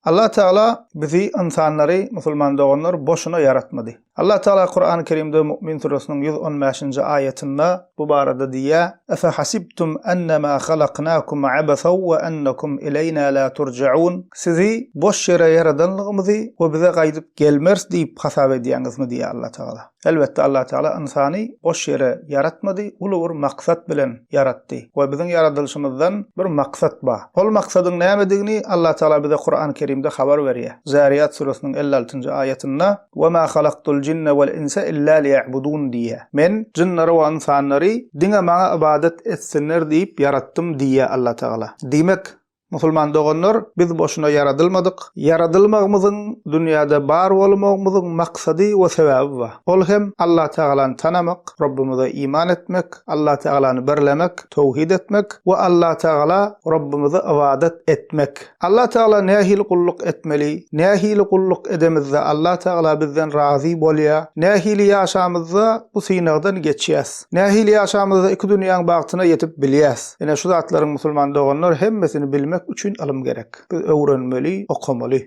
Allah Teala bizi ynsanlary, musulman doganlar, boşuna ýaratmady. Allah Teala Kurany Kerimde Mu'min süresiniň 115-nji aýatynda bu barada diýýär, Efe hasibtum ennema halaknakum abathaw we ennekum ileýna la turjaun Sizi boş ýere ýaradanlygymyzy we bize gaýdyp gelmeris diýip hasap edýäňizmi diýýär Allah Teala. Elbetde Allah Teala ynsany boş ýere ýaratmady, uly bir maksat bilen ýaratdy we biziň ýaradylyşymyzdan bir maksat bar. Ol maksadyň nämedigini Allah Teala bize Kurany Kerimde habar berýär. Zariýat süresiniň 56-njy aýatynda, Ve ma halaktul jinne vel inse illa liýa'budun diýýär. Men jynlary we ynsanlary diňe maňa ybadat etsinler diýip ýaratdym diýýär Allah Teala. Diýmek, Musulman doganlar, biz boşuna ýaradylmadyk. Ýaradylmagymyzyň, dünýäde bar bolmagymyzyň maksady we sebäbi bar. Ol hem Allatagalany tanamak, Robbumyza iman etmek, Allatagalany birlemek, towhid etmek we Allatagala Robbumyza ybadat etmek. Allatagala nähili gulluk etmeli, nähili gulluk edemizde Allatagala bizden razy bolýar, nähili ýaşamyzda bu synagdan geçýäs, nähili ýaşamyzda iki dünýäň bagtyna ýetip bilýäs. Ine şu zatlaryň musulman doganlar hemmesini bilmek üçin ylym gerek. Biz öwrenmeli, okamaly.